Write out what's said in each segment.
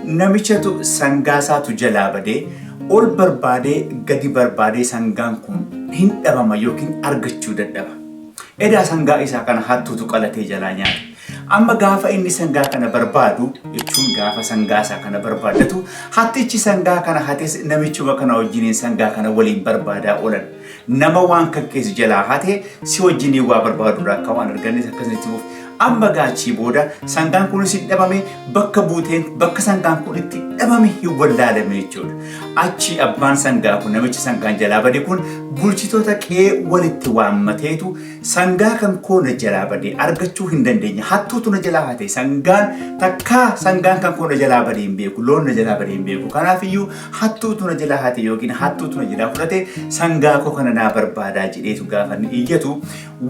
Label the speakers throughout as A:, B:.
A: Namichatu sangaasaatu jalaa badee ol barbaadee gadi barbaadee sangaan kun hin dhabama yookiin argachuu dadhaba. Edaa sangaa isaa kana hattuutu qalatee jalaa nyaate. Amma gaafa inni sangaa kana barbaadu jechuun gaafa sangaa isaa kana barbaaddatu hattichi sangaa kana hates namichuma kana wajjiniin sangaa kana waliin barbaadaa oolan. Nama waan kan keessa jalaa hate si wajjiniin waa barbaadudha akka waan argannes akkasitti fuuf. Amma gaachii booda sangaan kunis hin dhabame, bakka buuteen bakka sangaan kun itti dhabame hin wallaalame jechuudha. Achi abbaan sangaa kun, namichi sangaan jalaa bade kun, bulchitoota qe'ee walitti waammateetu, "Sangaa kan koo na jalaa bade argachuu hin dandeenye, hattuutu na jalaa hate, sangaan takkaa sangaan kan koo na jalaa bade hin beeku, loon na jalaa bade hin beeku, kanaafiyyuu hattuutu na jalaa hate yookiin hattuutu na jalaa fudhate, sangaa koo kana naa barbaadaa," jedheetu gaafa inni iyyatu,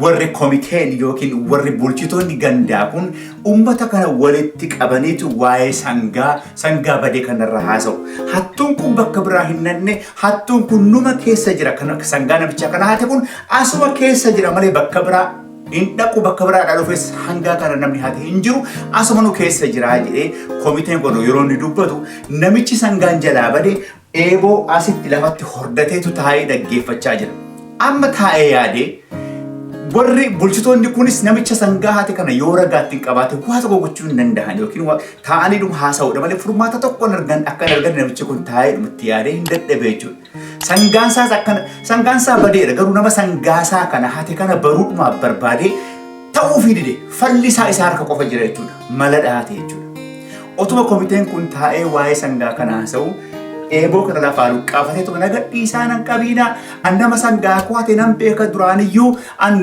A: warri komiteen yookiin warri bulchitoonni gandaa kun ummata kana walitti qabaniitu waa'ee sangaa badee kanarra haasa'u. Hattuun kun bakka biraa hin nanne, hattuun kun numa keessa jira. Kan sangaa namichaa kana hate kun asuma keessa jira malee bakka biraa hin dhaqu, bakka biraadhaa dhufes hangaa kana namni hate hin jiru, asuma nu keessa jira jedhee komiteen kun yeroo inni dubbatu, namichi sangaan jalaa bade eeboo asitti lafatti hordateetu taa'ee dhaggeeffachaa jira. Amma taa'ee yaadee, warri bulchitoonni kunis namicha sangaa hate kana yoo ragaatti hin qabaate waa tokko gochuu hin danda'an, yookiin taa'anii dhuma haasa'uudha malee furmaata tokko hin argan. Akka hin arganne namichi kun taa'ee dhumatti yaadee hin dadhabe jechuudha. Sangaan isaas akkana, sangaan isaa badeera, garuu nama sangaasaa kana hate kana baruudhumaaf barbaadee ta'uufii dide. Falli isaa isa harka qofa jira jechuudha. Mala dhaate jechuudha. Otuma komiteen kun taa'ee waa'ee sangaa kana haasa'u, eeboo kana lafaa luqqaafatee tuma, "Naga dhiisaa, nan qabiinaa, an nama sangaa koo hate nan beeka, duraaniyyuu an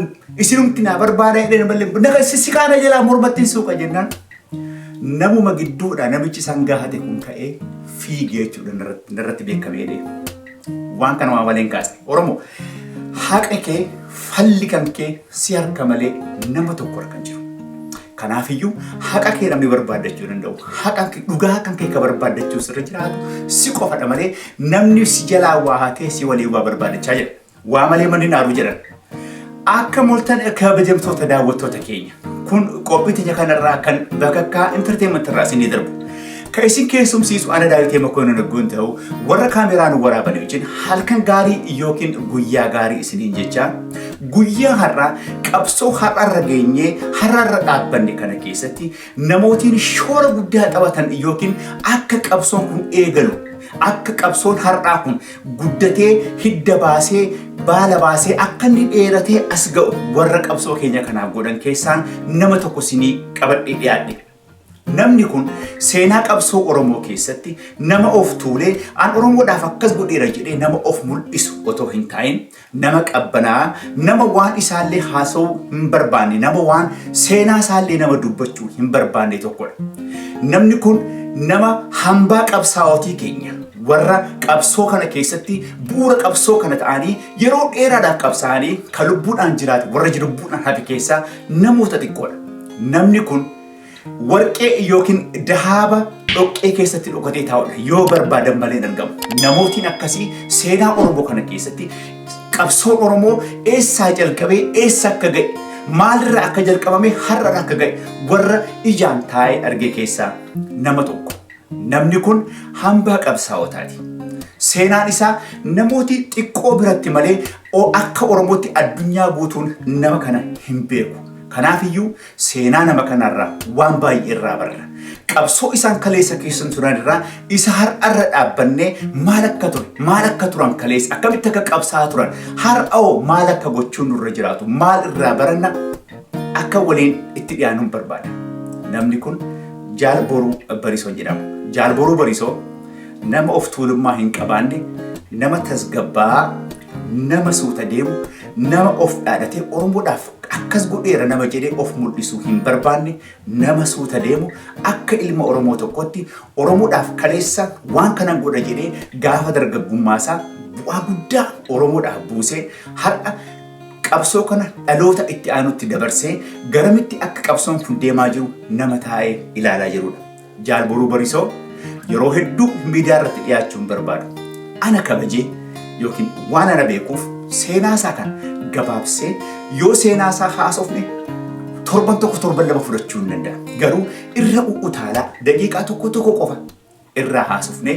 A: isinumti naa barbaada jedhee malee, naga sissikaana jalaa mormatti hin suuqa," jennaan, namuma gidduudha namichi sangaa hate kun ka'ee fiigee jechuudha, narratti beekamee deema. Waan kana waa malee hin kaasne. Oromoo, haqa kee, falli kan kee si harka malee nama tokko harka hin jiru. Kanaafiyyuu haqa kee namni barbaaddachuu danda'u. Haqa kee, dhugaa kan kee ka barbaaddachuu sirra jiraatu si qofadha malee namni si jalaa waa hatee si waliin waa barbaaddachaa jira. Waa malee manni naaru jedhan. Akka moltan, kabajamtoota daawwattoota keenya. Kun qophii teenya kanarraa kan Bakakkaa Entertainment irraa isinii darbu. Ka isin keessumsiisu ana Daawitee Makoonnan Naggoon ta'u, warra kaameraan waraaban wajjin halkan gaarii yookiin guyyaa gaarii isiniin jecha, guyyaa har'aa qabsoo har'arra geenyee har'arra dhaabbanne kana keessatti namootiin shoora guddaa taphatan yookiin akka qabsoon kun eegalu, akka qabsoon har'aa kun guddatee hidda baasee baala baasee akka inni dheeratee as ga'u warra qabsoo keenya kanaaf godhan keessaan nama tokko isinii qabadhee dhiyaadhe. Namni kun seenaa qabsoo Oromoo keessatti nama of tuulee "An Oromoodhaaf akkas godheera" jedhee nama of mul'isu otoo hin taa'in, nama qabbanaa, nama waan isaallee haasa'uu hin barbaanne, nama waan seenaa isaallee nama dubbachuu hin barbaanne tokkodha. Namni kun nama hambaa qabsaa'otii keenya warra qabsoo kana keessatti bu'uura qabsoo kana ta'anii yeroo dheeraadhaaf qabsaa'anii kan lubbuudhaan jiraate, warra lubbuudhaan hafe keessaa namoota xiqqoodha. Namni kun warqee yookiin dahaaba dhoqqee keessatti dhokatee taa'udha. Yoo barbaadan malee hin argamu. Namootiin akkasii seenaa Oromoo kana keessatti qabsoon Oromoo eessaa jalqabee eessa akka ga'e, maalirraa akka jalqabame, har'arra akka ga'e warra ijaan taa'ee arge keessaa nama tokko. Namni kun hambaa qabsaa'otaati. Seenaan isaa namooti xiqqoo biratti malee akka Oromootti addunyaa guutuun nama kana hin beeku. Kanaafiyyuu seenaa nama kanarraa waan baay'ee irraa barra. Qabsoo isaan kaleessa keessa turan irraa isa har'arra dhaabbannee maal akka ture, maal akka turan kaleessa, akkamitti akka qabsaa'aa turan, har'oo maal akka gochuun nurra jiraatu, maal irraa baranna, akka waliin itti dhiyaannuun barbaada. Namni kun Jaal Boruu Barisoo jedhama. Jaal Boruu Barisoo nama of tuulummaa hin qabaanne, nama tasgabbaa'aa, nama suuta deemu, nama of dhaadhatee Oromoodhaaf akkas godheera nama jedhee of mul'isuu hin barbaanne, nama suuta deemu, akka ilma Oromoo tokkotti Oromoodhaaf kaleessa waan kanan godha jedhee gaafa dargaggummaasaa bu'aa guddaa Oromoodhaaf buusee, har'a qabsoo kana dhaloota itti aanutti dabarsee garamitti akka qabsoon kun deemaa jiru nama taa'ee ilaalaa jirudha. Jaal Boruu Barisoo yeroo hedduu miidiyaa irratti dhiyaachuu hin barbaadu. Ana kabajee yookiin waan ana beekuuf seenaa isaa kana gabaabsee, yoo seenaa isaa haasofne torban tokko, torban 2 fudhachuu hin danda'a. Garuu irra utaalaa daqiiqaa tokko tokko qofa Irraa haasofnee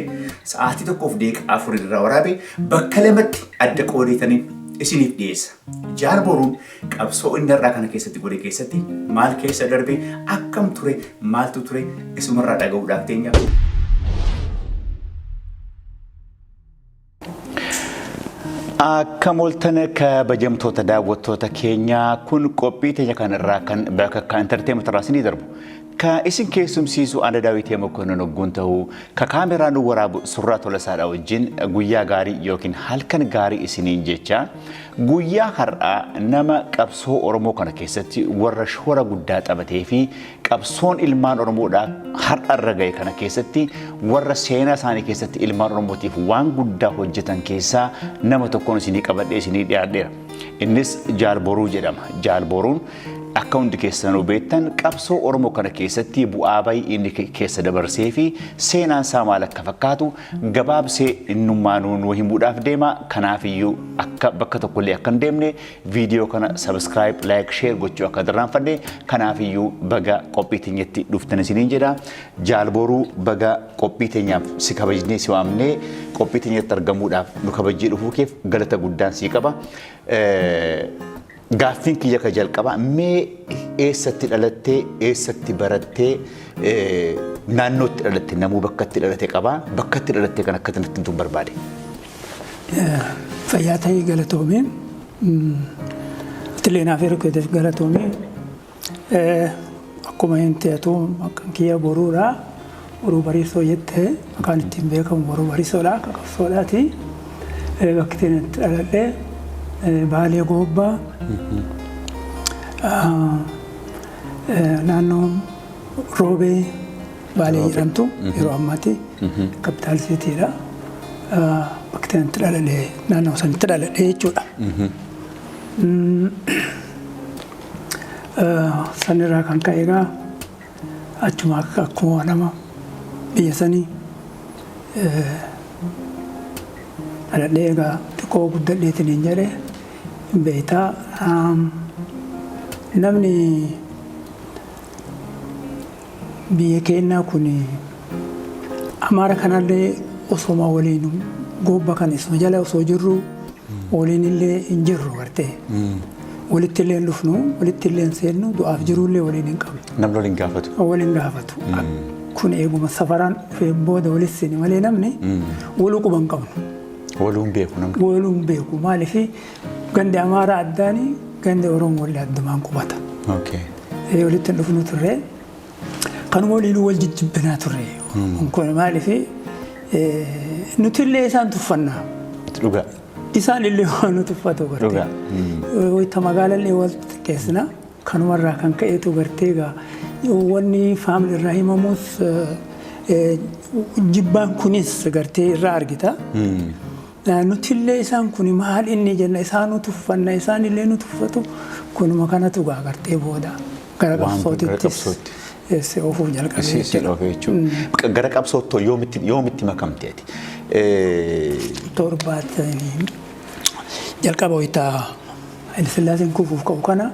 A: sa'aatii 1:04 irraa waraabe bakka lamatti adda qoodeetanii isiniif dhiyeessa. Jaal Boruun qabsoo inni irraa kana keessatti godhe keessatti maal keessa darbe, akkam ture, maaltu ture, isumarraa dhaga'uudhaaf teenya. Akkam ooltan kabajamtoota daawwattoota keenyaa, kun qophii teenya kanarraa kan Bakakkaa Entertainment irraa isinii darbu. Ka isin keessumsiisu Ana Daawitee Mokonnon Ogguun ta'uu, ka kaameraa nu waraabu Surraa Tolasaadha wajjin guyyaa gaarii yookiin halkan gaarii isiniin jecha, guyyaa har'aa nama qabsoo Oromoo kana keessatti warra shoora guddaa taphatee fi qabsoon ilmaan Oromoodhaa har'a irra ga'e kana keessatti warra seenaa isaanii keessatti ilmaan Oromootiif waan guddaa hojjetan keessaa nama tokkoon isinii qabadhee isinii dhiyaadheera. Innis Jaal Boruu jedhama. Jaal Boruun akka hundi keessanuu beektan qabsoo Oromoo kana keessatti bu'aa bayii inni keessa dabarsee fi seenaan isaa maal akka fakkaatu gabaabsee innummaanuu nu himuudhaaf deema. Kanaafiyyuu akka bakka tokkollee akka hin deemne viidiyoo kana subscribe, like, share gochuu akka dirraanfadhe. Kanaafiyyuu baga qophii teenyatti dhuftan isiniin jedha. Jaal Boruu, baga qophii teenyaaf si kabajnee si waamnee qophii teenyatti argamuudhaaf nu kabajjee dhufuu keef galata guddaan sii qaba. Gaaffiin kiyya ka jalqabaa, mee eessatti dhalattee, eessatti barattee, naannootti dhalatte? Namuu bakkatti dhalate qabaa, bakkatti dhalatte kan akka natti himtuun barbaade.
B: Fayyaa ta'ii, galatoomii. Atilee naaf yeroo keetiif galatoomii. Akkuma hin ta'etu maqaan kiyya Boruudha. Boruu Bariisoo jettee, maqaan ittiin beekamu Boruu Bariisoodha. Akka qabsoodhaati. Bakki ittiin itti dhaladhe Baalee Goobbaa. Naannoo Roobee Baalee jedhamtu, yeroo ammaatti capital citydha. Bakki ittiin itti dhaladhe naannoo sanitti dhaladhe jechuudha. Sanirraa kan ka'e egaa achuma akkuma nama biyya sanii dhaladhee, egaa xiqqoo guddadheetiin hin jedhe beektaa, namni biyya keenyaa kun Amaara kanallee osoma waliin goobba kan isuma jala osoo jirru waliin illee hin jirru gartee. Walitti illee hin dhufnu, walitti illee hin seennu, du'aaf jiruullee waliin hin qabnu.
A: Namni waliin gaafatu.
B: Waliin gaafatu. Kun eeguma safaraan dhufee booda walitti seeni malee namni waluu quba hin qabnu.
A: Waluun beeku namni.
B: Waluun beeku, maaliif gandi Amaaraa addaani, gandi Oromoo illee addumaan qubata. Walitti hin dhufnu turre. Kanuma waliin wal jijjibbinaa turre. Kun maaliif nuti illee isaan tuffannaa. Isaan illee waan nu tuffatu gartee. Wayita magaalaa illee wal xiqqeessina. Kanumarraa kan ka'eetu gartee egaa wanni faamilii irraa himamus jibbaan kunis gartee irraa argita. Nuti illee isaan kun maal inni jenna, isaan nu tuffanna, isaan illee nu tuffatu, kunuma kanatu gaa gartee booda gara qabsootittis si oofuuf jalqabee
A: Si jechuudha. Jechuudha. Gara qabsoottoo yoomitti makamte ati?
B: 70 jalqaba, wayitaa Hayilasillaaseen kufuuf ka'u kana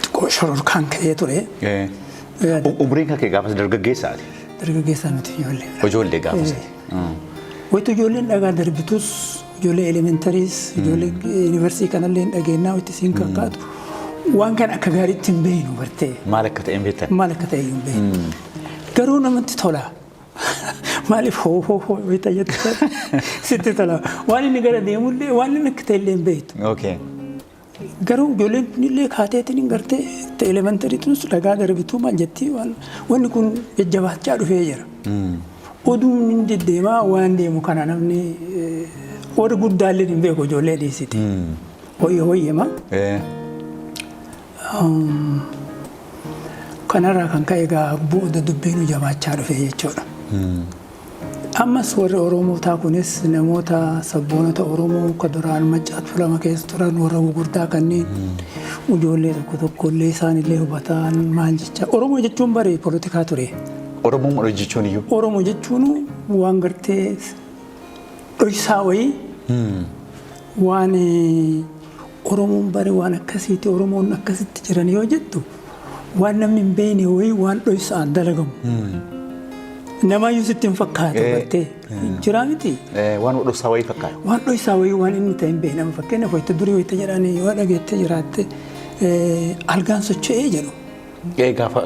B: xiqqoo shororkaan ka'ee ture.
A: Umriin kan kee gaafas dargaggeessaati?
B: Dargaggeessaa miti, ijoollee.
A: Ijoollee gaafas.
B: Wayitu ijoolleen dhagaa darbitus, ijoollee elementarys, ijoollee yuunivarsiitii kanallee hin dhageenyaa, wayitti siin kakkaatu waan kana akka gaariitti hin beeknu bartee.
A: Maal akka ta'e hin beektan?
B: Maal akka ta'e hin beeknu. Garuu namatti tola. Maaliif hoo hoo hoo wayita jettu sitti tola. Waan inni gara deemullee, waan inni akka ta'e illee hin beektu. Garuu ijoolleen kunillee kaateetiin hin gartee elementary tunis dhagaa darbituu maal jettii, wanni kun jajjabaachaa dhufee jira. Oduun hin deddeemaa waan deemu kana namni warri guddaallee hin beeku, ijoollee dhiisiti. Hoyye hoyyema. Kanarraa kan ka'e egaa booda dubbiin jabaachaa dhufe jechuudha. Ammas warri Oromootaa kunis namoota sabboonota Oromoo ka duraan Maccaa Tuulama keessa turan, warra gurguddaa kanneen ijoollee tokko tokko illee isaan illee hubataan maal jecha Oromoo jechuun bare polotikaa ture.
A: Oromoo jechuun iyyuu.
B: Oromoo jechuun waan gartee dhoysaa wayii, waan Oromoon bare waan akkasiiti, Oromoon akkasitti jiran yoo jettu, waan namni hin beekne wayii, waan dhoysaan dalagamu. Namaayyuu sitti hin fakkaatu gartee. Jiraa miti.
A: Waan dhoksaa wayii fakkaata.
B: Waan dhoksaa wayii waan inni ta'e hin beekne. Fakkeenyaaf wayita durii wayita jedhanii yoo dhageettee jiraatte algaan socho'ee jedhu.
A: Gaafa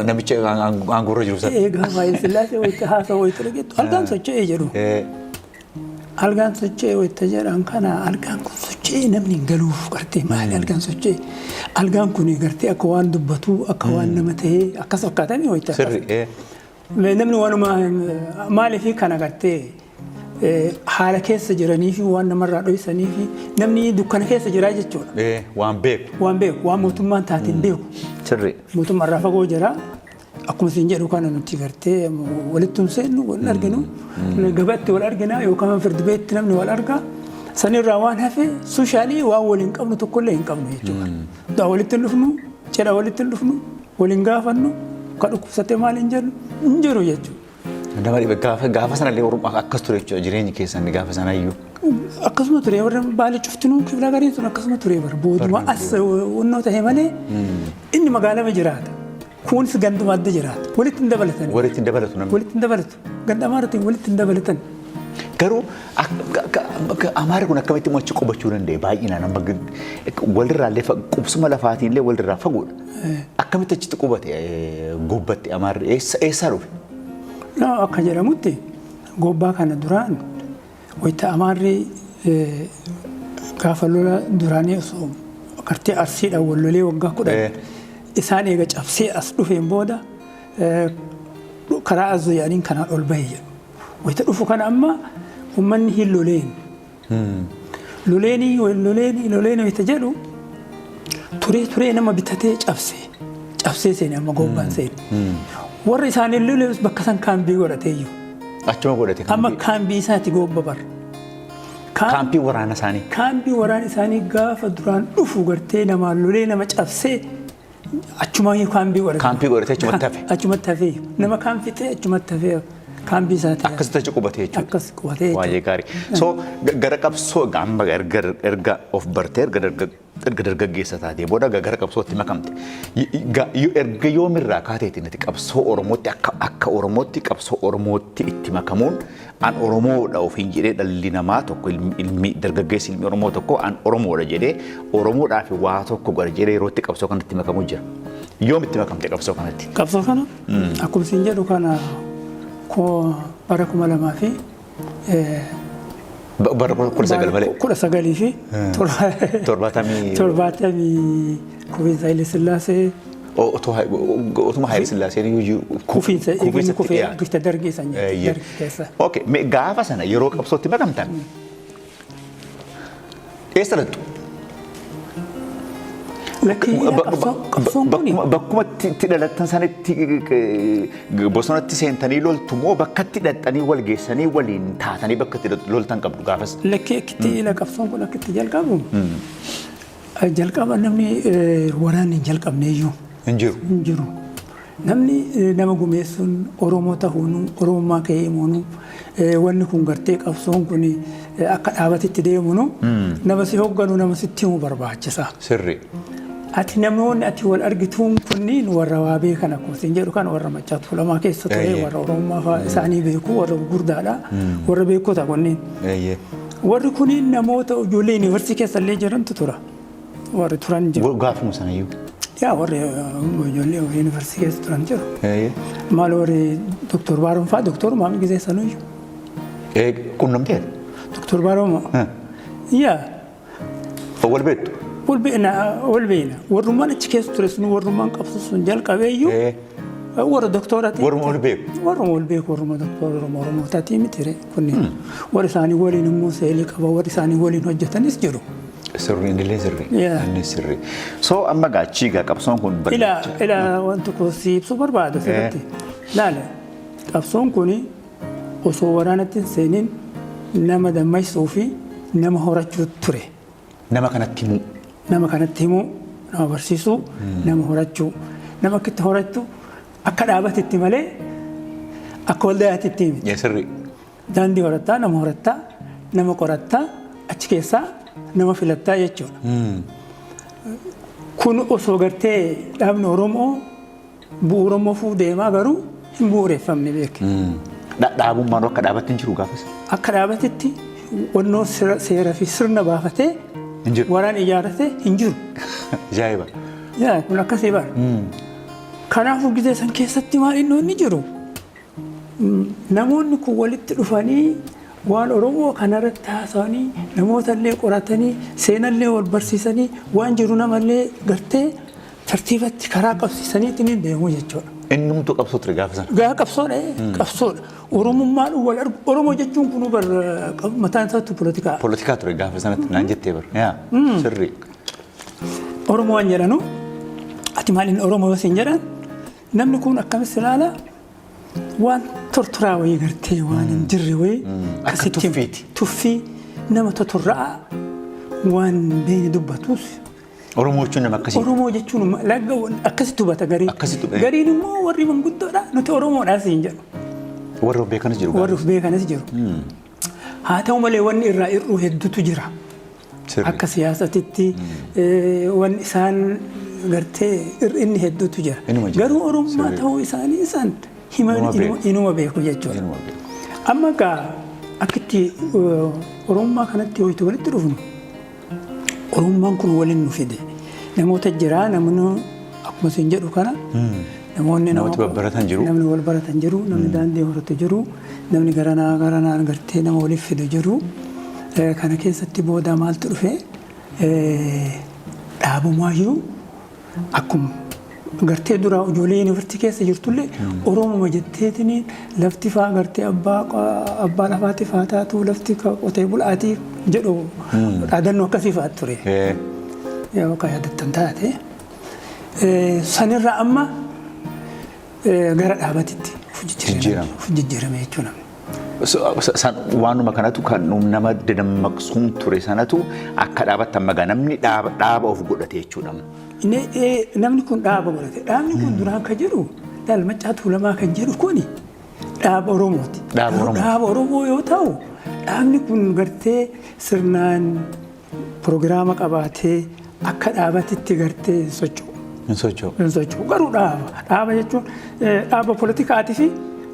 A: namicha aangoorra jiru sana.
B: Gaafa Haayile Sillaasee wayita haasa'u wayita dhageettu algaan socho'ee jedhu. Algaan socho'ee wayita jedhan kana algaan kun socho'ee namni hin galuuf gartee maali algaan socho'ee? Algaan kun gartee akka waan dubbatu akka waan nama ta'ee akkas fakkaatanii wayita.
A: Sirri.
B: Namni waanuma maaliif kana gartee haala keessa jiranii fi waan namarraa dhoksanii fi namni dukkana keessa jiraa jechuudha.
A: Waan beeku.
B: Waan beeku, waan mootummaan taateen beeku.
A: Sirri.
B: Mootummaarraa fagoo jira. Akkuma isin jedhu kana nuti gartee walitti hin seennu, wal arginu. Gabaatti wal argina yookaan firdi beetti namni wal arga. Sanirraa waan hafe social waan waliin qabnu tokkollee hin qabnu jechuudha. Walitti hin dhufnu, cidha walitti hin dhufnu, waliin gaafannu, ka dhukkubsatee maal hin jennu hin jiru jechuudha.
A: Nama dhibe gaafa sanallee akkas ture jechuudha jireenyi keessan gaafa sanayyuu.
B: Akkasuma ture warra baala cuftinuu kifla gariin sun akkasuma ture bara booduma as wannoo ta'e malee inni magaalama jiraata. Kunis ganduma adda jiraata. Walitti hin dabalatan.
A: Walitti hin dabalatu namni.
B: Walitti hin dabalatu. Ganda Amaaraatiin walitti hin dabalatan.
A: Garuu Amaarri kun akkamitti immoo achi qubachuu danda'e baay'inaan amma walirraa illee qubsuma lafaatiin illee walirraa fagoodha. Akkamitti achitti qubate gubbatti Amaarri eessaa dhufe?
B: Akka jedhamutti gobbaa kana duraan wayita Amaarri gaafa lola duraanii osoo gartee Arsiidhaan wal lolee waggaa 10 isaan eega cabsee as dhufeen booda karaa Azzoo yaaniin kanaan ol bahe jedhu. Wayita dhufu kana amma uummanni hin loleen. Loleenii loleenii loleenii wayita jedhu turee turee nama bitatee cabsee cabsee seene amma gobbaan seene. Warri isaanii lolees bakka san kaambii godhatee jiru.
A: Achuma godhate.
B: Amma kaambii isaati gobba bara.
A: Kaampii waraana isaanii.
B: Kaambii waraana isaanii gaafa duraan dhufu gartee namaan lolee nama cabsee achuma kaambii godhate.
A: Kaampii godhatee achumatti hafe.
B: Achumatti hafee nama kaan fixee achumatti hafee kaambii isaati.
A: Akkasitti achi qubatee jechuudha.
B: Akkas qubatee jechuudha.
A: Baay'ee gaarii. So gara qabsoo amma erga of bartee erga dargaggeessa taatee booda gara qabsootti makamte. Erga yoomirraa kaateetiin ati qabsoo Oromootti akka Oromootti qabsoo Oromootti itti makamuun an Oromoodha ofiin jedhee dhalli namaa tokko ilmi dargaggeessi ilmi Oromoo tokko an Oromoodha jedhee Oromoodhaaf waa tokko godha jedhee yeroo itti qabsoo kanatti makamuu jira. Yoom itti makamte qabsoo kanatti?
B: Qabsoo kana akkuma isin jedhu kana bara 2000 fi
A: Bara 19 malee.
B: 19 fi
A: 70
B: 70 kufiinsa Haile Sillaasee.
A: Otuma Haile Sillaaseen iyyuu
B: kufiinsa eegni kufee bifta dargii san dargii keessa.
A: Okay, gaafa sana yeroo qabsootti makamtan eessa dhattu?
B: Lakkii qabsoon kuni.
A: Bakkuma itti dhalattan sanitti bosonatti seentanii loltu moo bakka itti dhaxxanii wal geessanii waliin taatanii bakka itti loltan qabdu gaafas?
B: Lakkii akkitti ila qabsoon kun akkitti jalqabu. Jalqaba namni waraanni hin jalqabne iyyuu.
A: Hin jiru.
B: Hin jiru. Namni nama gumeessuun Oromoo ta'uun Oromummaa ka'ee himuun wanni kun gartee qabsoon kun akka dhaabatitti deemuun nama si hoogganu nama sitti himu barbaachisa.
A: Sirri.
B: Ati namoonni ati wal argituun kunniin warra waa beekan akkuma isin jedhu kan warra Maccaa Tuulamaa keessa ture warra Oromummaa fa'aa isaanii beeku warra gurguddaadha warra beekota kunniin. Warri kunniin namoota ijoollee yuunivarsiitii keessa illee jirantu tura. Warri turan jiru.
A: Gaafuma sanayyuu.
B: Yaa warri ijoollee yuunivarsiitii keessa turan jiru. Maal warri Doktor Baaroon fa'aa Doktor maal gisee sanuyyuu.
A: Qunnamtee?
B: Doktor Baaroon. Yaa.
A: Wal beektu?
B: Wal beekna wal beekna. Warrummaan achi keessa ture sun warrummaan qabsu sun jalqabeeyyuu warra doktoraati.
A: Warruma wal beeku?
B: Warruma wal beeku warruma doktora Oromoo Oromootaati miti kunneen. Warri isaanii waliin immoo seelii qaba warri isaanii waliin hojjetanis jiru.
A: Sirri innillee sirri. Inni sirri. So amma gaachii gaa qabsoon kun
B: Ila ila waan tokko si ibsuu barbaada sirriitti. Laala qabsoon kun osoo waraanatti hin seeniin nama dammaysuu fi nama horachuu ture.
A: Nama kanatti himuu.
B: Nama kanatti himuu, nama barsiisuu, nama horachuu. Nama akkitti horattu akka dhaabatitti malee akka waldayaatitti miti.
A: Sirri.
B: Daandii horattaa, nama horattaa, nama qorattaa, achi keessaa nama filattaa jechuudha. Kun osoo gartee dhaabni Oromoo bu'uura mofuu deemaa garuu Hin bu'uureffamne beeke.
A: Dhaabummaan akka dhaabatti hin jiru gaafas.
B: Akka dhaabatitti wannoo seera fi sirna baafatee
A: Hin jiru.
B: Waraan ijaarratee hin jiru.
A: Ajaa'iba.
B: Yaa kun akkasii bara. Kanaafuu gizee san keessatti maal inni inni jiru? Namoonni kun walitti dhufanii waan Oromoo kanarratti haasa'anii, namoota illee qoratanii, seenallee wal barsiisanii, waan jiru namallee gartee tartiibatti karaa qabsiisaniitiin hin deemu jechuudha.
A: Innumtuu qabsoo ture gaafa sana.
B: Gaa qabsoodha, qabsoodha. Oromummaan wal argu, Oromoo jechuun kunuu bar mataan isaatti polotikaa.
A: Polotikaa ture gaafa sanatti naan jettee bar. Yaa sirrii.
B: Oromoo waan jedhanu, ati maaliin Oromoo yoo siin jedhan, namni kun akkamis ilaala? Waan tortoraa wayii gartee waan hin jirre wayii.
A: Akka tuffiiti.
B: Tuffii, nama totorra'aa, waan beekni dubbatus.
A: Oromoo jechuun nama akkasii.
B: Oromoo jechuun lagga akkasitti hubata garii.
A: Akkasitti hubata.
B: Gariin immoo warri manguddoodha, nuti Oromoodhaa siin jedhu.
A: Warri of beekanis jiru.
B: Warri of beekanis jiru. Haa ta'u malee wanni irraa hir'uu hedduutu jira. Akka siyaasatitti wanni isaan gartee hir'inni hedduutu jira. Garuu Oromummaa ta'uu isaanii isaan inuma beeku jechuudha. Amma egaa akkitti Oromummaa kanatti ho'itu walitti dhufnu, Oromummaan kun waliin nu fide. Namoota jira, namni akkuma isin jedhu kana namoonni
A: Namooti babbaratan jiru.
B: Namni wal baratan jiru, namni daandii horatu jiru, namni garanaa garanaan gartee nama waliif fidu jiru. Kana keessatti booda maaltu dhufe? Dhaabumaayyuu akkuma gartee duraa ijoollee yuunivarsiitii keessa jirtullee Oromuma jetteetiin lafti faa gartee abbaa lafaati faa taatu, lafti qotee bulaatii jedhu, dhaadannoo akkasii fa'aa ture. Yoo kan yaadattan taate. Sanirraa amma gara dhaabatitti of jijjiirame jechuudha.
A: Waanuma kanatu kan nama dadammaqsuun ture sanatu akka dhaabatti amma gaa namni dhaaba of godhate jechuudha.
B: Namni kun dhaaba godhate. Dhaabni kun duraan kan jedhu Laal Maccaa Tuulamaa kan jedhu kuni dhaaba Oromooti.
A: Dhaaba Oromooti.
B: Dhaaba Oromoo yoo ta'u, dhaabni kun gartee sirnaan piroogiraama qabaatee akka dhaabatitti gartee hin socho'u.
A: Hin socho'u.
B: Hin socho'u. Garuu dhaaba. Dhaaba jechuun dhaaba politikaatii fi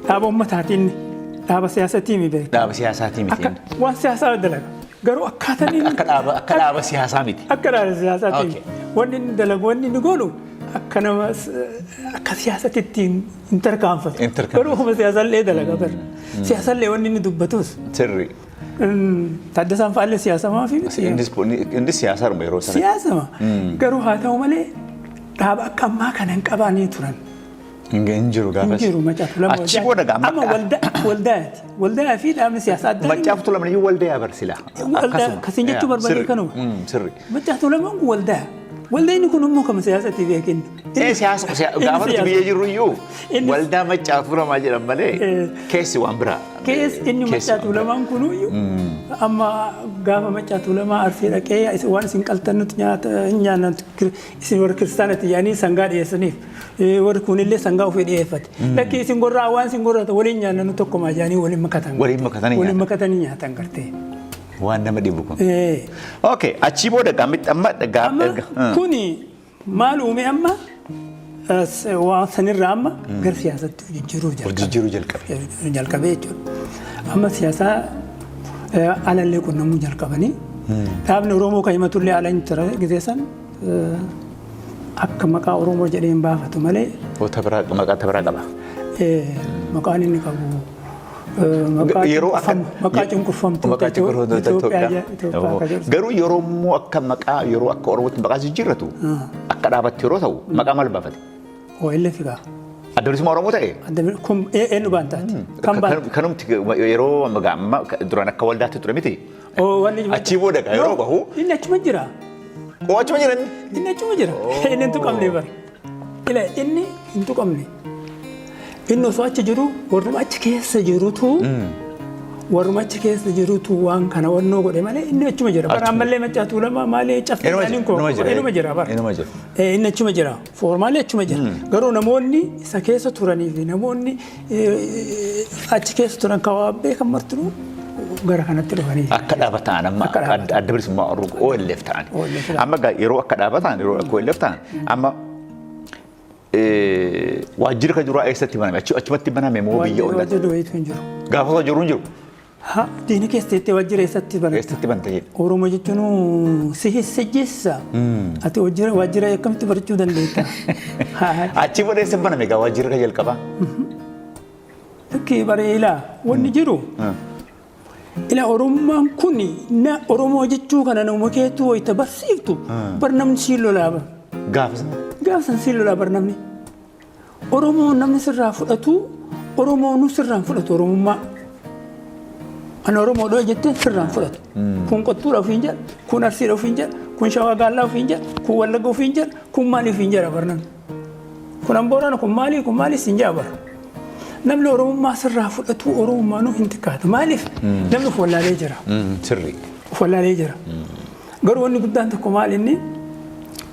B: dhaaba uummataati inni. Dhaaba siyaasatii mi beekta?
A: Dhaaba siyaasaatii miti.
B: Akka waan siyaasaa dalaga. Garuu akkaataan inni
A: Akka dhaaba siyaasaa miti.
B: Akka dhaaba siyaasaatii miti. Wanni inni dalagu, wanni inni godhu akka nama akka siyaasatitti hin tarkaanfatu. Garuu ofuma siyaasallee dalaga bara. Siyaasallee wanni inni dubbatus.
A: Sirri.
B: Taaddasaan fa'aallee siyaasamaa fi miti.
A: Innis siyaasaadhuma yeroo sana.
B: Siyaasama. Garuu haa ta'u malee dhaaba akka ammaa kana hin qabaanii turan.
A: Hin jiru gaafas.
B: Hin jiru Macaa Tuulamaa.
A: Achi booda gaa
B: amma waldaati. Waldaa fi dhaabni siyaasaa adda.
A: Macaa Tuulamaa iyyuu waldaa barsila.
B: Waldaa akkasiin jechuu barbaade kanuma.
A: Sirri.
B: Macaa Tuulamaan kun waldaa. Waldaan kun immoo kan siyaasatti beekin.
A: Siyaasa gaafa nuti biyya jirru iyyuu waldaa Macaa Tuulamaa jedhan malee keessi waan biraa.
B: Keessi inni Macaa Tuulamaan kun iyyuu amma gaafa Macaa Tuulamaa Arsii dhaqee waan isin qaltan nuti nyaata nyaanna, isin warra kiristaanatti yaanii sangaa dhiyeessaniif. Warri kunillee sangaa ofii dhiyeeffate. Lakkii, isin gorraa, waan isin gorrata waliin nyaanna, nu tokkumaa jedhanii waliin makatan.
A: Waliin makatanii
B: Waliin makatanii nyaatan gartee.
A: Waan nama dhibu kun. Okay, achii booda gaamitti amma
B: Amma kuni maal uume? Amma waan sanirraa amma gara siyaasatti jijjiiruu jalqabe.
A: Jijjiiruu jalqabe.
B: Jalqabee jechuudha. Amma siyaasaa alallee qunnamuu jalqabanii, dhaabni Oromoo kan himatullee ala hin ture gisee san, akka maqaa Oromoo jedhee hin baafatu malee.
A: Maqaa biraa qaba.
B: Maqaan inni qabu maqaa cunqurfamtoota Itoophiyaa.
A: Garuu yeroo immoo akka maqaa, yeroo akka Oromootti maqaa jijjiirratu, akka dhaabatti yeroo ta'u maqaa maal baafate?
B: OLF gaa.
A: Adda Bilisummaa Oromoo ta'e?
B: Kun eenyu baantaati?
A: Kan baante? Kanumti yeroo amma duraan akka waldaatti ture miti. Achii booda yeroo bahu.
B: Inni achuma jira.
A: Oo, achuma jira inni?
B: Inni achuma jira. Inni hin tuqamne bara. Ila inni hin tuqamne. Inni osoo achi jiru, warruma achi keessa jirutu waan kana wannoo godhe malee inni achuma jira. Bara ammallee Maccaa Tuulamaa maalee caffee inuma jira bara.
A: Inuma jira.
B: Inni achuma jira. Formally achuma jira. Garuu namoonni isa keessa turanii fi namoonni achi keessa turan kan waa beekan martinuu gara kanatti dhufanii.
A: Akka dhaaba ta'an amma Adda Bilisummaa Oromoo OLF ta'an. Amma yeroo akka dhaaba ta'an, yeroo akka OLF ta'an, amma Waajjirri kan duraa eessatti baname? Achumatti baname moo biyya ollaatti?
B: Waajjirri wayiitu hin jiru.
A: Gaafa jiru hin jiru.
B: Ha, diina keessa teettee waajjira eessatti banatta?
A: Eessatti banta jedhe?
B: Oromoo jechuun si hissajjeessa. Ati waajjira akkamitti barachuu dandeetta?
A: Achi booda eessa baname egaa waajjirri kan jalqabaa?
B: Lakkii baree ilaa wanni jiru. Ilaa Oromummaan kun na Oromoo jechuu kana nama keetuu wayita barsiiftu bar namni siin lolaa bar.
A: Gaafa sana.
B: Gaafa san siin lolaa bar namni. Oromoo namni sirraa fudhatu, Oromoo nu sirraan fudhatu Oromummaa. Ani Oromoo dhoo jettee sirraan fudhatu. Kun Qottuudha ofiin jedha, kun Arsiidha ofiin jedha, kun Shawaa Gaallaa ofiin jedha, kun Wallagga ofiin jedha, kun maali ofiin jedha bar namni. Kun Ambooraan, kun maali, kun maali siin jedha bar. Namni Oromummaa sirraa fudhatu Oromummaa nu hin xiqqaatu. Maaliif? Namni of wallaalee jira.
A: Sirrii.
B: Of wallaalee jira. Garuu wanni guddaan tokko maal inni,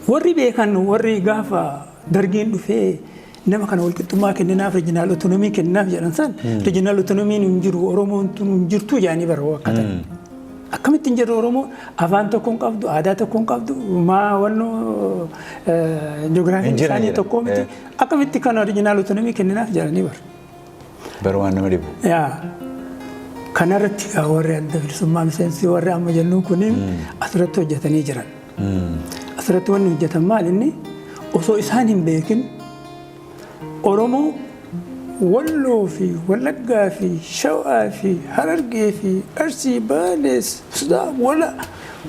B: warri beekan, warri gaafa Dargiin dhufee nama kana walqixxummaa kenninaaf, regional autonomy kenninaaf jedhan san, regional autonomyn hin jiru, Oromoon tun hin jirtu jedhanii bara akka ta'e. Akkamitti hin jirru? Oromoo afaan tokko hin qabdu, aadaa tokko hin qabdu, maa wannoo ji'oogiraafiin
A: Hin jiran
B: isaanii
A: jedhan.
B: tokko miti. Akkamitti kana regional autonomy kenninaaf jedhanii bara.
A: Bara waan nama dhibu.
B: Yaa. Kanarratti egaa warri Adda Bilisummaa miseensi warri amma jennuun kun asirratti hojjetanii jiran. Asirratti wanni hojjetan maal inni, osoo isaan hin beekin Oromoo Walloo fi Wallaggaa fi Shawaa fi Harargee fi Arsii, Baalees, Sudaa, wala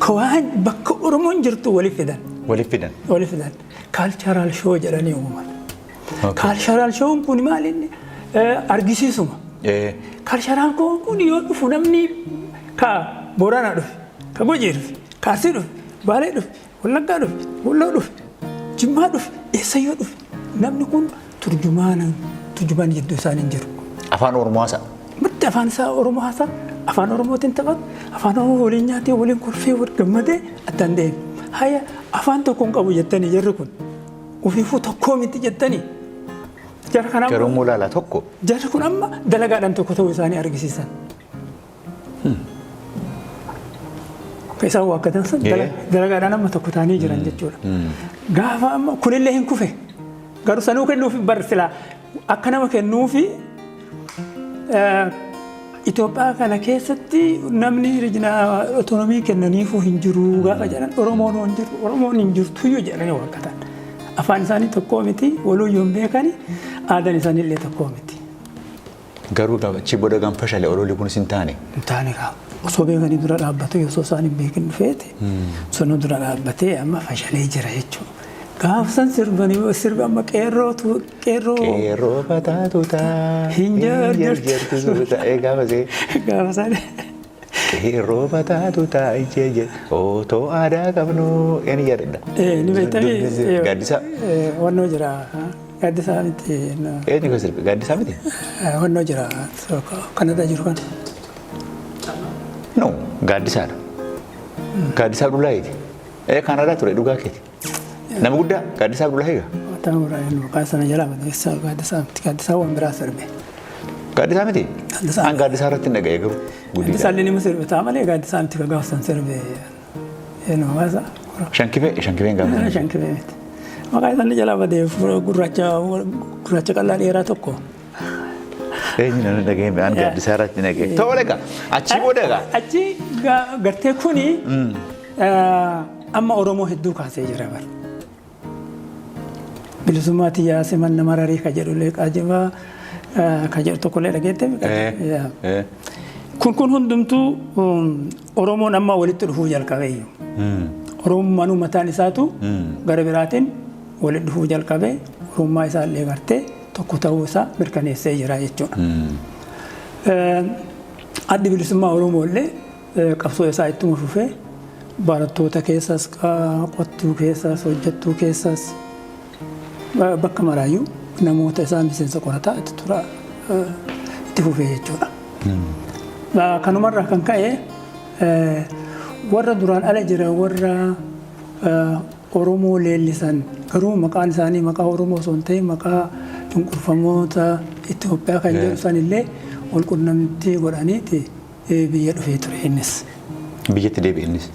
B: waan bakka Oromoon jirtu waliif fidan.
A: Waliif fidan.
B: Waliif fidan. Cultural show jedhanii uumaman. Cultural shown kun maal inni, argisiisuma. Cultural kun yoo dhufu namni ka Booranaa dhufe, ka Gujii dhufe, ka Arsii dhufe, Baalee dhufe, Wallaggaa dhufe, Walloo dhufe, Jimmaa dhufe, eessayyoo dhufe. Namni kun turjumaana, turjumaan jidduu isaanii hin jiru.
A: Afaan Oromoo haasa'a.
B: Maddi afaan isaa Oromoo haasa'a, afaan Oromootiin taphatu, afaan Oromoo waliin nyaatee, waliin kolfee, wal gammadee addaan deema. Haya, afaan tokko hin qabu jettanii, jarri kun ofiifuu tokkoo miti jettanii. Jara kana
A: Garuu immoo ilaalaa tokko.
B: Jarri kun amma dalagaadhaan tokko ta'uu isaanii argisiisan. Akka isaan waakkatan san dalagaadhaan amma tokko ta'anii jiran jechuudha. Gaafa amma kunillee hin kufe. Garuu sanuu kennuufi bar silaa akka nama kennuufi Itoophiyaa kana keessatti namni regional autonomy kennaniifuu hin jiru gaafa jedhan, Oromoon hin jiru, Oromoon hin jirtuyyuu jedhanii waakkatan. Afaan isaanii tokkoo miti, waluyyuu hin beekani, aadaan isaanii illee tokkoo miti.
A: Garuu gaafa achi booda gaan fashale ololli kunis hin taane.
B: Hin taane gaa. Osoo beekanii dura dhaabbatu, osoo isaan hin beekin dhufeeti sunuu dura dhaabbatee amma fashalee jira jechuudha. Gaaf san sirbanii sirba amma qeerrootu qeerroo.
A: Qeerroo bataatu taa.
B: Hin jarjartu.
A: Jarjartu ta'ee gaafa see.
B: Gaafa san.
A: Qeerroo bataatu taa ijee jee otoo aadaa qabnu inni yaadadha.
B: Ni beektami.
A: Gaaddisaa.
B: Wannoo jira. Gaaddisaa miti.
A: Eenyu kan sirbe? Gaaddisaa miti?
B: Wannoo jira. Kanada jiru kana.
A: No, Gaaddisaadha. Gaaddisaa Abdullaahiiti. Kanaadaa ture, dhugaa keeti. Nama guddaa Gaaddisaa Abdullaahii gaa?
B: Mataa muraa maqaa sana jalaa madeessaa Gaaddisaa miti. Gaaddisaa waan biraa sirbe.
A: Gaaddisaa miti?
B: Gaaddisaa.
A: An Gaaddisaa irratti hin dhaga'e garuu.
B: Gaaddisaa illee nama sirbe ta'a malee Gaaddisaa miti ka gaafsan sirbe. Eenyu maqaa isaa?
A: Shankifee, Shankifeen gaafa.
B: Shankifee miti. Maqaa isaanii jalaa badee, gurraacha qal'aa dheeraa tokko.
A: Eenyu nama dhaga'e, an Gaaddisaa irratti hin dhaga'e. Tole egaa achii booda egaa.
B: Achi gartee kuni amma Oromoo hedduu kaasee jira bara. Bilisummaa tiyyaa siman nama rarii ka jedhu illee qaajibaa ka jedhu tokkollee dhageette. Kun hundumtuu Oromoon amma walitti dhufuu jalqabe iyyuu. Oromummaan mataan isaatu gara biraatiin walitti dhufuu jalqabe, Oromummaa isaa illee gartee tokko ta'uu isaa mirkaneessee jira jechuudha. Addi Bilisummaa Oromoo illee qabsoo isaa ittuma fufee, barattoota keessas, qottuu keessas, hojjettuu keessas, bakka maraayyuu namoota isaa miseensa qorataa itti tura itti fufee jechuudha. Kanumarraa kan ka'e warra duraan ala jiran, warra Oromoo leellisan, garuu maqaan isaanii maqaa Oromoo osoo hin ta'in maqaa cunqurfamoota Itoophiyaa kan jedhu sanillee wal qunnamtii godhaniiti biyya dhufee ture innis.
A: Biyyatti deebi'e innis.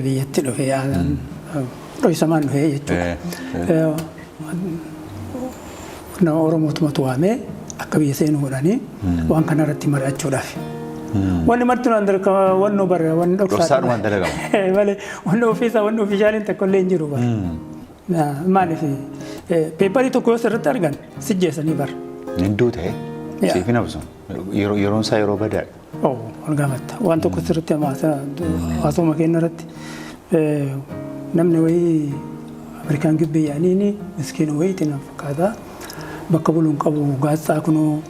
B: Biyyatti dhufee dho'isamaan dhufee jechuudha. Nama Oromootumatu waamee akka biyya seenu godhanii waan kana irratti mari'achuudhaaf. Wanni marti naan darka wanno bara wanni dhoksaa.
A: Dhoksaadhumaan dalagama.
B: Malee wanni ofiisaa wanni officialiin tokko illee hin jiru bara. Maaliif paperii tokko yoo sirriitti argan sijjeessanii bara.
A: Hinduu ta'e siif hin hafsu. Yeroon isaa yeroo badaadha.
B: Oh, wal gaafatta. Waan tokko sirriitti haasoma keenya irratti namni wayii Ameerikaan gibbii yaaniini miskiina wayiitiin na fakkaata. Bakka buluun qabu gaazexaa kunoo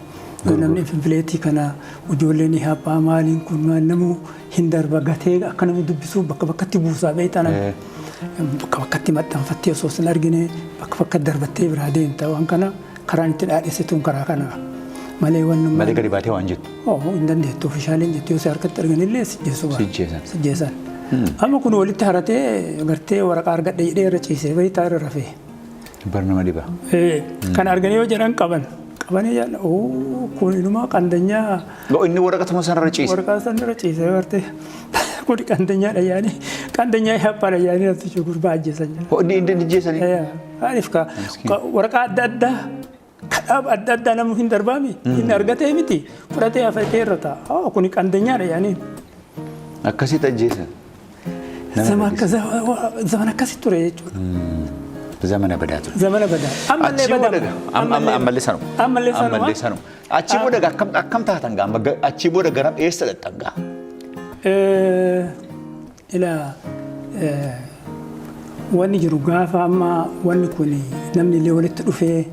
B: namni finfileetii kana ijoolleen haphaa maaliin kun maal namuu hin darba gatee akka namni dubbisuuf bakka bakkatti buusaa beektaa namni. Bakka bakkatti maxxanfattee osoo sin argine bakka bakkatti darbattee biraa deemta waan kana karaan itti dhaadhessituun karaa kana malee waan
A: Malee gadi baatee waan jettu.
B: Oh, hin dandeettu officialiin jettu yoo si harkatti arganillee sijjeessu ba'a.
A: Sijjeessan.
B: Sijjeessan. Amma kun walitti haratee gartee waraqaa argadhe jedhee irra ciisee beektaa irra rafee.
A: Bar nama dhiba.
B: Kan arganii yoo jedhan qaban. Qabanii jedhan oo kun inumaa qandanyaa.
A: Inni waraqatuma sanarra ciise.
B: Waraqaa sanarra ciisee gartee kun qandanyaadha yaani qandanyaa haphaadha yaani natti gurbaa ajjeesan
A: jira. Inni inni ajjeesanii.
B: Maaliif ka waraqaa adda addaa kadhaab adda addaa namni hin darbaami inni argatee miti fudhatee hafatee irra taa'a. Kun qandanyaadha yaani.
A: Akkasitti ajjeesan.
B: Zaman akkasii ture jechuudha.
A: Zamana badaa ture.
B: Zamana badaa. Ammallee badaa.
A: Ammallee sanuma.
B: Ammallee sanuma.
A: Ammallee sanuma. Achii booda akkam akkam taatan gaa achii booda garam eessa dhaqxan gaa?
B: Ilaa, wanni jiru gaafa amma wanni kun namni illee walitti dhufee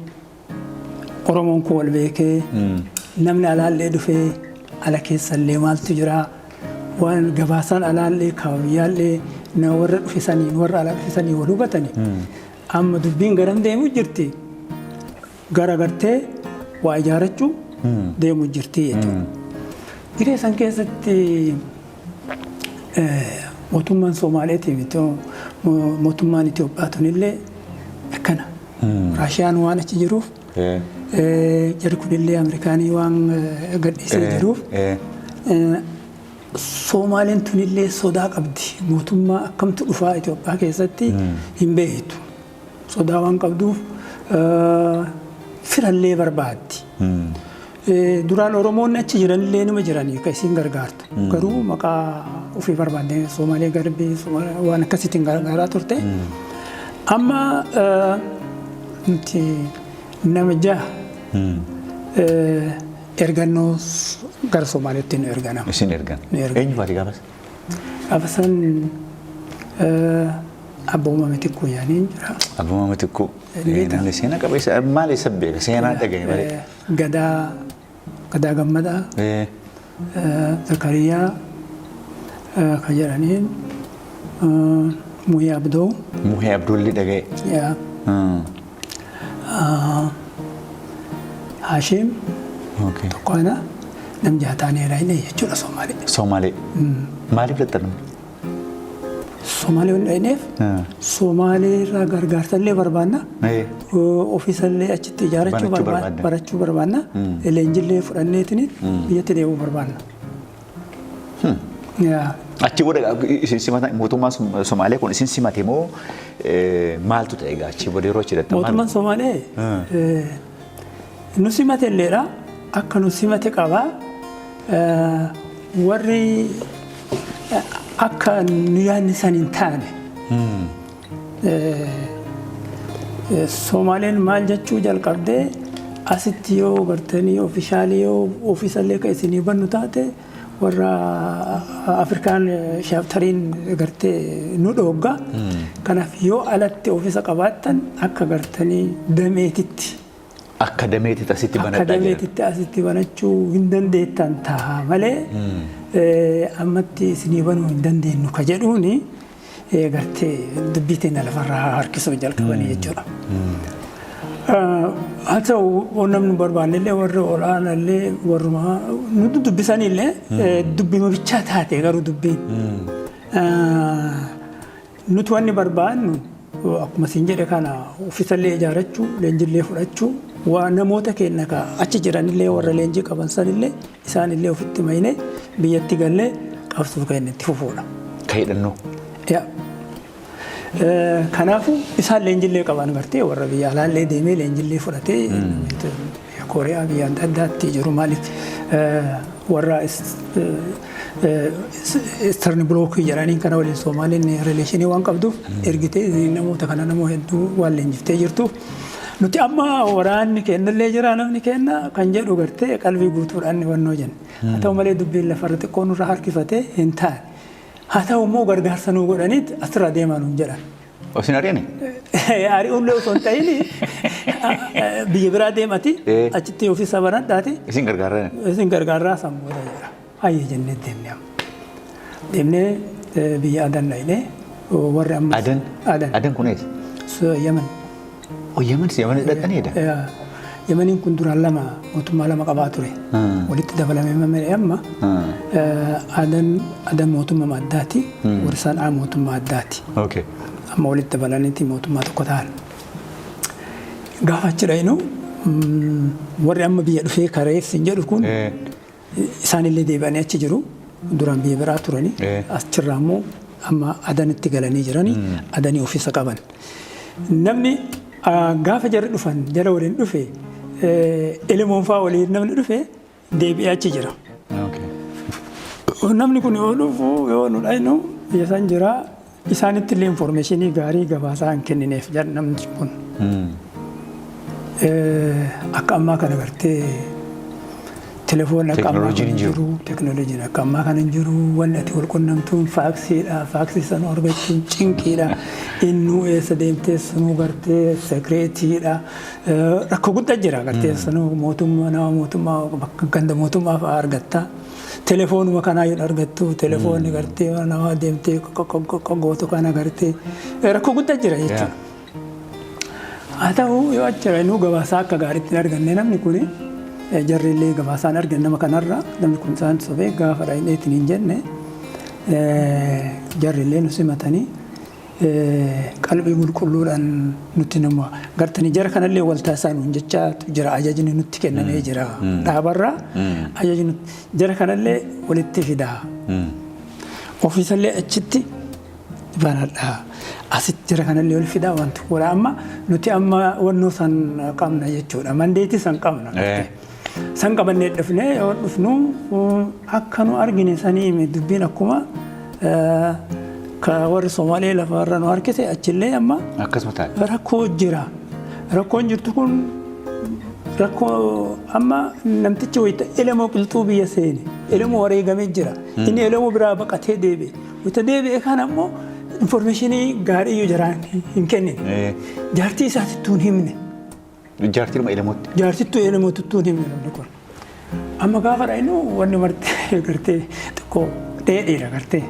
B: Oromoon kun wal beekee namni alaallee dhufee ala keessallee maaltu jira waan gabaasaan alaallee kaawwiyyaallee nama warra dhufe saniin warra alaa dhufe saniin wal hubatani. Amma dubbiin garam deemu jirti. Gara gartee waa ijaarachuu deemu jirti jechuudha. Jiree san keessatti mootummaan Somaaleetii miti mootummaan Itoophiyaa tunillee akkana. Raashiyaan waan achi jiruuf jarri kunillee Ameerikaanii waan gadhiisee jiruuf Somaaleen tunillee sodaa qabdi. Mootummaa akkamtu dhufaa Itoophiyaa keessatti hin beektu. Sodaa waan qabduuf firallee barbaaddi. Duraan Oromoonni achi jiranillee nima jiranii kan isiin gargaartu. Garuu maqaa ofii barbaaddee Somaalee garbii waan akkasiitiin gargaaraa turte. Amma nuti nama jaha ergannoo gara Somaaleetti nu erganama.
A: Isin ergan.
B: Nu ergan.
A: Eenyu faati gaafas?
B: Gaafa san Abbooma Mitikkuu yaaniin jira.
A: Abbooma Mitikkuu. Namni seenaa qabeessa maal isa beeka seenaa dhagaye malee.
B: Gadaa Gadaa Gammadaa. Zakariyaa kan jedhaniin Muhee Abdoo.
A: Muhee Abdoolli dhagaye.
B: Haashim. Tokko ana nam jaataaneera inni jechuudha Somaalee.
A: Somaalee. Maaliif dadhabne?
B: Somaalee waan dhaqneef Somaalee irraa gargaarsa illee barbaanna. Ofiisallee achitti ijaarachuu barachuu barbaanna. Leenjillee fudhanneetiin biyyatti deemuu barbaanna.
A: Achi booda isin simata mootummaan Somaalee kun isin simate moo maaltu ta'e egaa achi booda yeroo achi dhaqxan?
B: Mootummaan Somaalee nu simate illeedha. Akka nu simate qaba. Warri akka nu yaadni san hin taane. Somaaleen maal jechuu jalqabdee asitti yoo gartanii officialii yoo ofiisallee kan isinii bannu taate warra Afrikaan chapteriin gartee nu dhoogga. Kanaaf yoo alatti ofiisa qabaattan akka gartanii dameetitti.
A: Akka dameetitti asitti
B: Akka
A: banadhaa jedhan.
B: Dameetitti asitti banachuu hin dandeettan ta'a malee ammatti isinii banuu hin dandeenyu ka jedhuuni gartee dubbii teenya lafarraa harkisuu jalqabanii jechuudha. Haa ta'u namni barbaanne illee warri olaanaa illee warruma nu dubbisanii illee dubbima bichaa taate garuu dubbiin. Nuti wanni barbaannu akkuma siin jedhe kana ofiisallee ijaarachuu, leenjillee fudhachuu, waa namoota keenya ka achi jiranillee warra leenjii qaban sanillee isaanillee ofitti mayne biyyatti gallee qabsoo keenya itti fufuudha.
A: Ka hidhannoo.
B: Yaa. Kanaafuu isaan leenjillee qaban gartee warra biyya alaallee deemee leenjillee fudhatee biyya Kooriyaa, biyya adda addaatti jiru. Maaliif warra Eastern Bloc jedhaniin kana waliin Somaaliin relation waan qabduuf ergitee namoota kana namoo hedduu waan leenjiftee jirtuuf, nuti amma waraanni kennallee jira, namni kenna kan jedhu gartee qalbii guutuudhaan wannoo jenne. Haa ta'u malee, dubbiin lafarra xiqqoo nurra harkifatee hin taane. Haa ta'u immoo, gargaarsa nuu godhaniit asirraa deemaa nuun jedhan.
A: Isin ari'ani?
B: Ari'uullee osoo hin ta'in, biyya biraa deemati achitti ofiisa banadhaati.
A: Isin gargaarraa?
B: Isin gargaarraa san booda jedha. Hayyee jennee deemne amma. Deemnee biyya Adan dhaqnee warri amma.
A: Adan?
B: Adan.
A: Adan kun eessa?
B: Yemen.
A: Oh, Yemen, Yemen dhaqxaniidha?
B: Yemeniin kun duraan lama, mootummaa lama qabaa ture. Walitti dabalamee malee amma Adan Adan mootummaa addaati. Warri Sanaa mootummaa addaati. Amma walitti dabalaniiti mootummaa tokko ta'an. Gaafa achi dhaqnu, warri amma biyya dhufee kareessi hin jedhu kun isaanillee deebi'anii achi jiru. Duraan biyya biraa turani. Achirraa immoo amma Adanitti galanii jiranii, Adanii ofiisa qaban. Namni gaafa jarri dhufan jara waliin dhufe, Elemoon fa'aa waliin namni dhufe deebi'ee achi jira. Namni kun yoo dhufu, yoo nu dhaynu, biyya isaan jira, isaanitti illee information gaarii gabaasaa hin kennineef jedha namni kun. Akka ammaa kana gartee telefoonni akka ammaa
A: Teknooloojiin
B: kana
A: hin jiru.
B: Teknooloojiin akka ammaa kana hin jiru. Wanni ati wal qunnamtuun faaksiidha. Faaksii sana argachuun cinqiidha. Innuu eessa deemtee sanuu gartee secret iidha. Rakkoo guddaa jira gartee sanuu mootummaa, nama mootummaa, bakka ganda mootummaa fa'aa argatta. Telefoonuma kanaa yoo argattu, telefoonni gartee nama deemtee gootu kana gartee rakkoo guddaa jira jechuudha. Haa ta'u, yoo achi nu gabaasaa akka gaariitti hin arganne namni kun, jarri illee gabaasaa hin arganne nama kanarra. Namni kun isaan sobee gaafa dhaqneetiin hin jenne, jarri illee nu simatanii qalbii qulqulluudhaan nutti nama gartanii jara kanallee wal taasisaa nuun jechaatu jira. Ajajni nutti kennamee jira dhaabarraa, ajajni jara kanallee walitti fidaa, ofiisallee achitti banadha. Asitti jara kanallee wal fidaa wanti godha. Amma nuti amma wannoo san qabna jechuudha. Mandate san qabna. San qabannee dhufnee, yoo dhufnu akka nu argine sanii dubbiin akkuma ka warri Somaalee lafarra nu harkise achillee amma
A: Akkasuma taate.
B: Rakkoo jira. Rakkoon jirtu kun rakkoo amma namtichi wayita Elemoo Qilxuu biyya seene. Elemoo wareegamee jira. Inni Elemoo biraa baqatee deebi'e. Wayita deebi'e kana ammoo information gaarii iyyuu jaraan hin kennine. Jaartii isaatittuu hin himne.
A: Jaartiidhuma Elemootti.
B: Jaarsittuu Elemootittuu hin himne namni kun. Amma gaafa dhaynu wanni marti gartee xiqqoo dheedhiidha gartee.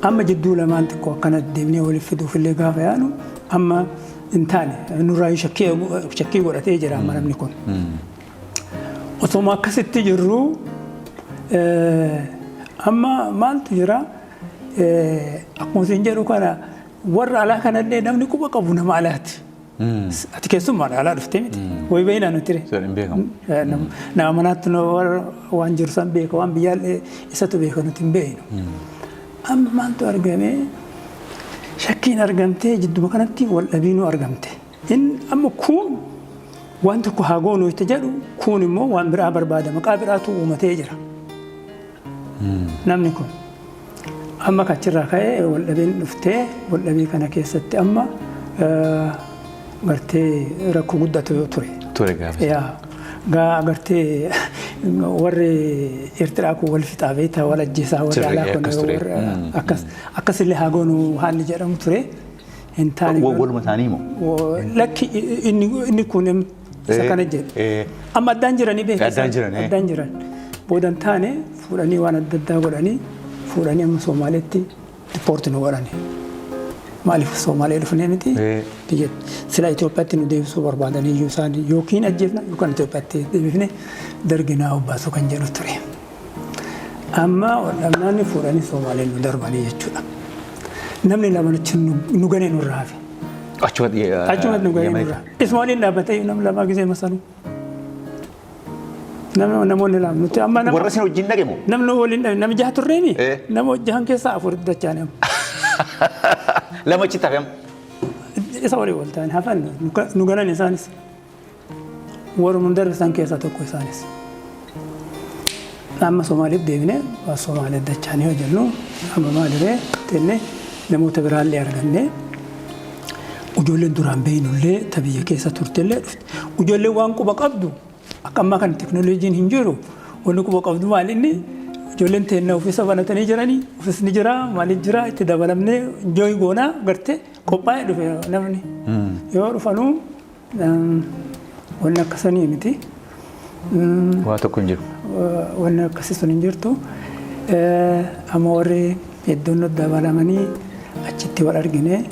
B: Amma jidduu lamaan xiqqoo akkana deemnee waliif fiduuf illee gaafa yaanu, amma hin taane, nurraa shakkii godhatee jira amma namni kun. Osoma akkasitti jirru, amma maaltu jira? Akkuma isin jedhu kana, warra alaa kanallee namni quba qabu nama alaati. Ati keessummaadha, alaa dhuftee miti. Wayi beeknaa nuti re.
A: Hin beekamu.
B: Nama manaatti waan jiru san beeka, waan biyyaallee isatu beeka, nuti hin beeknu. Amma maaltu argame? Shakkiin argamtee, jidduma kanatti wal dhabiinuu argamte. Inni amma kun waan tokko haa goonu itti jedhu, kun immoo waan biraa barbaada, maqaa biraatu uumatee jira. Namni kun amma kachirraa ka'ee wal dhabiin dhuftee, wal dhabii kana keessatti amma gartee rakkoo guddatu ture.
A: Ture gaafa.
B: Yaa gaa gartee warri Eertiraa kun wal fixaa beektaa, wal ajjeesaa warri
A: Sirrii,
B: alaa kun
A: akkas ture.
B: warra akkas akkasillee haa goonu haalli jedhamu ture. Hin taane.
A: Waluma isaanii moo?
B: Lakki, inni kun isa kana jedhe. Amma addaan jiranii beektaa.
A: Addaan jiran.
B: Addaan jiran. Boodan taane fuudhanii waan adda addaa godhanii, fuudhanii amma Soomaaleetti deport nu godhani. Maaliif Soomaalee dhufnee miti? Biyya sila Itoophiyaatti nu deebisuu barbaadanii iyyuu isaan yookiin ajjeefna yookaan Itoophiyaatti deebifne darginaa obbaasuu kan jedhu ture. Amma waldhabnaanni fuudhanii Soomaaleen nu darbanii jechuudha. Namni lama nu ganee nurraa hafe.
A: Achumatti.
B: Achumatti nu ganee nurraa. Isuma waliin dhaabbatee namni lama gisee masanuu. Namoonni lama nuti amma nama
A: Warra isin wajjin dhaqe moo?
B: Namni waliin dhabe, namni jaha turreemi.
A: Eh.
B: Nama jahan keessaa afur dachaane amma.
A: Lama achitti hafe amma.
B: Isa walii wal ta'an hafan nu ganan isaanis. Warra darbisan keessaa tokko isaanis. Amma Somaaliif deebine, Somaaliif dachaanii hojjennu amma maaliree tenne namoota biraallee arganne, ijoolleen duraan beeynullee ta biyya keessa turtellee dhufte. Ijoolleen waan quba qabdu, akka ammaa kana teknooloojiin hin jiru, wanni quba qabdu maal inni ijoolleen teenna ofiisa banatanii jiranii, ofiisni jira, maaliif jira, itti dabalamnee jooyi goonaa gartee qophaa'ee dhufe namni. Yoo dhufanuu wanni akkasanii miti.
A: Waa tokko hin jiru.
B: Wanni akkasii sun hin jirtu. Amma warri hedduun nutti dabalamanii achitti wal argine.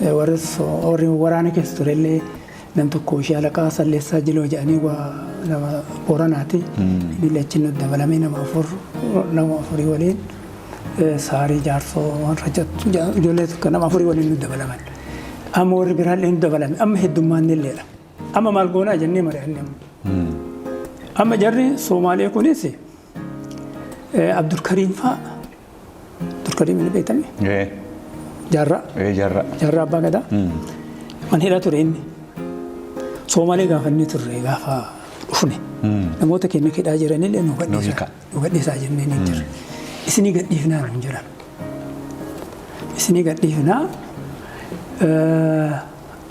B: Warri waraana keessa turellee nam tokko ishee alaqaa Salleessaa Jiloo jedhanii nama Booranaati. Inni achi nutti dabalamee nama 4, nama 4 waliin, Saarii Jaarsoo waan rajattu ijoollee tokko, nama 4 waliin nutti dabalaman. Amma warri biraallee nutti dabalame, amma heddummaan illeedha. Amma maal goonaa jennee mari'anne amma. Amma jarri Soomaalee kunis Abdulkariim fa'a. Abdulkariim inni beektame? Jaarraa.
A: Jaarraa.
B: Jaarraa Abbaa Gadaa. Man hidhaa ture inni. Soomaalee gaafa inni turre, gaafa dhufne. Namoota keenya hidhaa jiranillee nu gadhiisaa. Nu gadhiisaa jennee ni jirre. Isinii gadhiifnaa nuun jedhan. Isinii gadhiifnaa,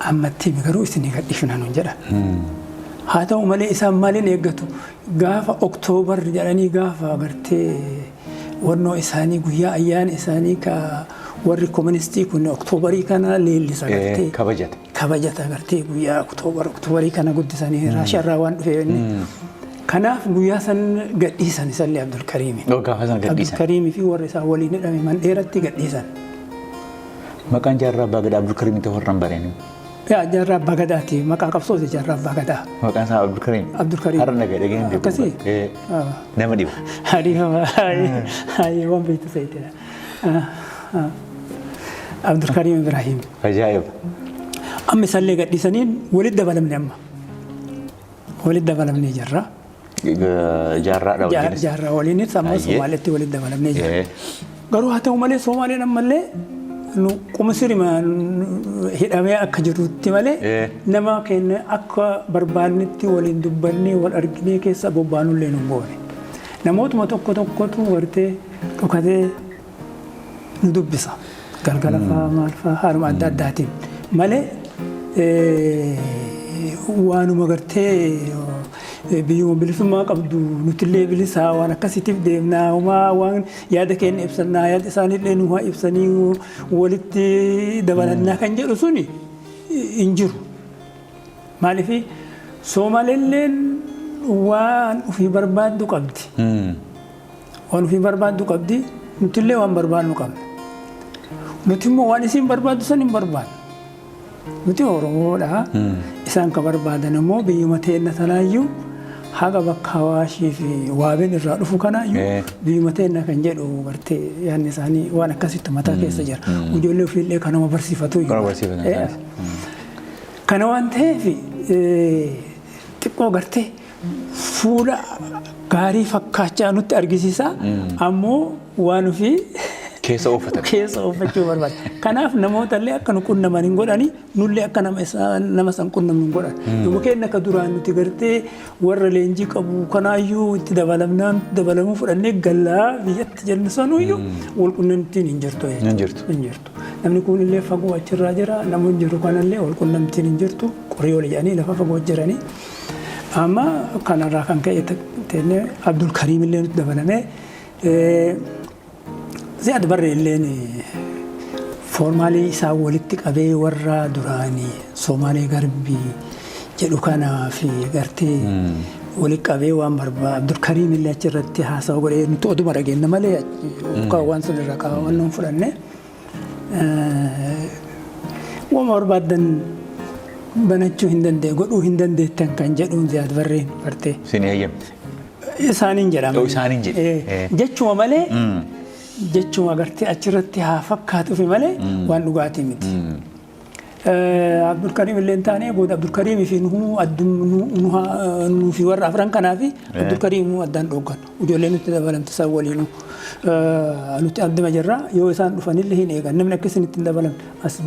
B: ammatti garuu isinii gadhiifnaa nuun jedhan. Haa ta'u malee isaan maaliin eeggatu, gaafa Oktoobar jedhanii, gaafa gartee wannoo isaanii, guyyaa ayyaana isaanii ka warri koministii kun Oktoobarii kana leellisa gartee.
A: Kabajata.
B: Kabajata gartee, guyyaa Oktoobarii kana guddisanii Raashiyaarraa waan dhufe inni. Kanaaf guyyaa san gadhiisan isallee Abdulkariimi.
A: Gaafa san gadhiisan.
B: Abdulkariimii fi warra isaa waliin hidhame man dheeratti gadhiisan.
A: Maqaan Jaarraa Abbaa Gadaa Abdulkariim ta'uu har'an bareen.
B: Yaa, Jaarraa Abbaa Gadaati, maqaa qabsooti Jaarraa Abbaa Gadaa.
A: Maqaan isaa Abdulkariim.
B: Abdulkariim.
A: Har'a nagaa dhageen beeku.
B: Akkasii?
A: Nama dhiba.
B: Hadiifama waan beektu ta'edha. Abdulkariim Ibrahim.
A: Ajaa'iba.
B: Amma isallee gadhiisaniin walitti dabalamne amma. Walitti dabalamnee jirra.
A: Jaarraadha wajjinis.
B: Jaarraa waliinis amma Somaalitti walitti dabalamnee jirra. Garuu haa ta'u malee Somaaleen ammallee nu qumisirima hidhamee akka jirutti malee nama keenya akka barbaannetti waliin dubbannee wal arginee keessa bobbaanullee nu goone. Namootuma tokko tokkotu gartee dhokatee nu dubbisa. Galgala fa'aa maal fa'aa haaluma adda addaatiin malee waanuma gartee biyyuma bilisummaa qabdu, nutillee bilisaa waan akkasiitiif deemnaa, homaa waan yaada keenya ibsannaa, yaada isaaniillee nu haa ibsanii, walitti dabalannaa kan jedhu suni hin jiru. Maaliif Soomaalelleen waan ofii barbaaddu qabdi. Waan ofii barbaaddu qabdi, nutillee waan barbaadnu qabna. Nuti immoo waan isiin barbaaddu san hin barbaadnu. Nuti Oromoodha. Isaan ka barbaadan immoo biyyuma teenna tanaayyuu haga bakka Hawaashii fi Waabeen irraa dhufu kanaayyuu biyyuma teenna kan jedhu gartee yaadni isaanii waan akkasitti mataa keessa jira. Ijoollee ofiillee kanuma barsiifatu. Kana waan ta'eef xiqqoo gartee fuula gaarii fakkaachaa nutti argisiisa. Ammoo waan ofii
A: keessa oofatan.
B: Keessa oofachuu barbaada. Kanaaf namoota illee akka nu qunnaman hin godhani, nullee akka nama san qunnamnu hin godhan. Numa keenya akka duraan nuti gartee warra leenjii qabu kanaayyuu itti dabalamnaan dabalamuu fudhannee gallaa biyyatti jennu sanuyyuu wal qunnamtiin hin jirtu.
A: Hin jirtu.
B: Hin jirtu. Namni kun illee fagoo achirraa jira, namoonni jiru kanallee wal qunnamtiin hin jirtu. Qorii ol jedhanii lafa fagoo jiranii. Amma kanarraa kan ka'e tennee Abdul Kariim illee nutti dabalamee, Ziyaad Barree illeen foormaalii isaa walitti qabee warra duraanii Somaalee Garbii jedhu kanaa fi gartee walitti qabee waan barbaadu Abdulkariim illee achirratti haasawa godhee, nuti oduma dhageenya malee waan sun irraa kaawwannoon fudhanne. Waan barbaaddan banachuu hin dandeenye, godhuu hin dandeettan kan jedhuun Ziyaad Barreen gartee.
A: Isin eeyyame.
B: Isaaniin jedhama.
A: Isaaniin jedhe.
B: Jechuma malee, jechuma gartee achirratti haa fakkaatuufi malee waan dhugaatii miti. Abdulkariim illee hin taane. Booda Abdulkariimii fi nuhuu nuu fi warra afran kanaa fi Abdulkariimuu addaan dhooggan. Ijoollee nutti dabalamte isaan waliinuu. Nuti adduma jirra, yoo isaan dhufanillee hin eegan, namni akka isinitti hin dabalamne as.